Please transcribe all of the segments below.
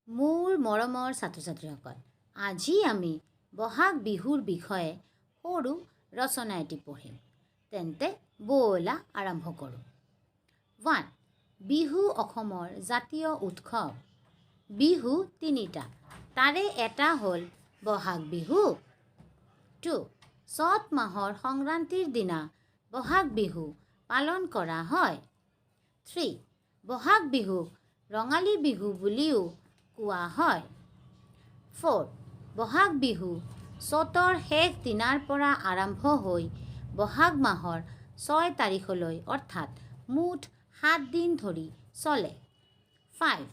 মোৰ মৰমৰ ছাত্ৰ ছাত্ৰীসকল, আজি আমি বহাগ বিহুৰ বিষয়ে সৰু ৰচনা এটি পঢ়িম। তেন্তে ব'লা, আৰম্ভ কৰোঁ। 1. বিহু অসমৰ জাতীয় উৎসৱ। বিহু তিনিটা, তাৰে এটা হ'ল বহাগ বিহু। 2. চ'ত মাহৰ সংক্ৰান্তিৰ দিনা বহাগ বিহু পালন কৰা হয়। 3. বহাগ বিহুক ৰঙালী বিহু বুলিও কোৱা হয়। 4. বহাগ বিহু চ'তৰ শেষ দিনাৰ পৰা আৰম্ভ হৈ বহাগ মাহৰ 6 তাৰিখলৈ, অৰ্থাৎ মুঠ 7 দিন ধৰি চলে। 5.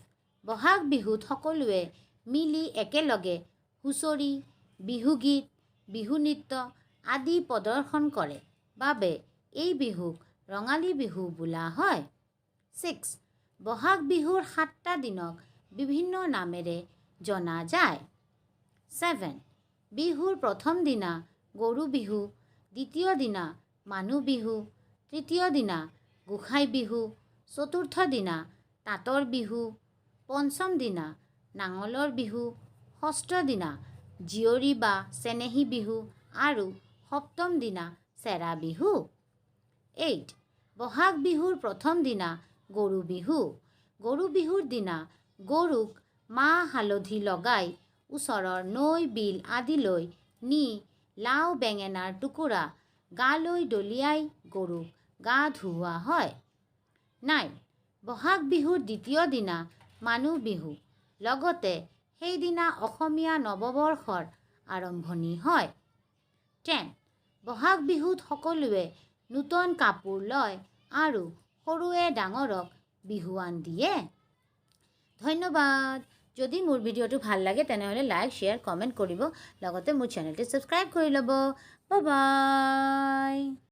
বহাগ বিহুত সকলোৱে মিলি একেলগে হুঁচৰি, বিহুগীত, বিহু নৃত্য আদি প্ৰদৰ্শন কৰে বাবে এই বিহুক ৰঙালী বিহু বোলা হয়। 6. বহাগ বিহুৰ সাতটা দিনক বিভিন্ন নামেৰে জনা যায়। 7. বিহুৰ প্ৰথম দিনা গৰু বিহু, দ্বিতীয় দিনা মানুহ বিহু, তৃতীয় দিনা গোসাঁই বিহু, চতুৰ্থ দিনা তাঁতৰ বিহু, পঞ্চম দিনা নাঙলৰ বিহু, ষষ্ঠ দিনা জীয়ৰী বা চেনেহী বিহু আৰু সপ্তম দিনা চেৰা বিহু। 8. বহাগ বিহুৰ প্ৰথম দিনা গৰু বিহু। গৰু বিহুৰ দিনা গৰুক মাহ হালধি লগাই ওচৰৰ নৈ, বিল আদিলৈ নি লাও বেঙেনাৰ টুকুৰা গালৈ দলিয়াই গৰুক গা ধুওৱা হয়। 9. বহাগ বিহুৰ দ্বিতীয় দিনা মানুহ বিহু, লগতে সেইদিনা অসমীয়া নৱবৰ্ষৰ আৰম্ভণি হয়। 10. বহাগ বিহুত সকলোৱে নতুন কাপোৰ লয় আৰু সৰুৱে ডাঙৰক বিহুৱান দিয়ে। ধন্যবাদ। যদি মোৰ ভিডিঅ'টো ভাল লাগে, তেনেহ'লে লাইক, শ্বেয়াৰ, কমেণ্ট কৰিব, লগতে মোৰ চেনেলটো ছাবস্ক্ৰাইব কৰি ল'ব। বাই।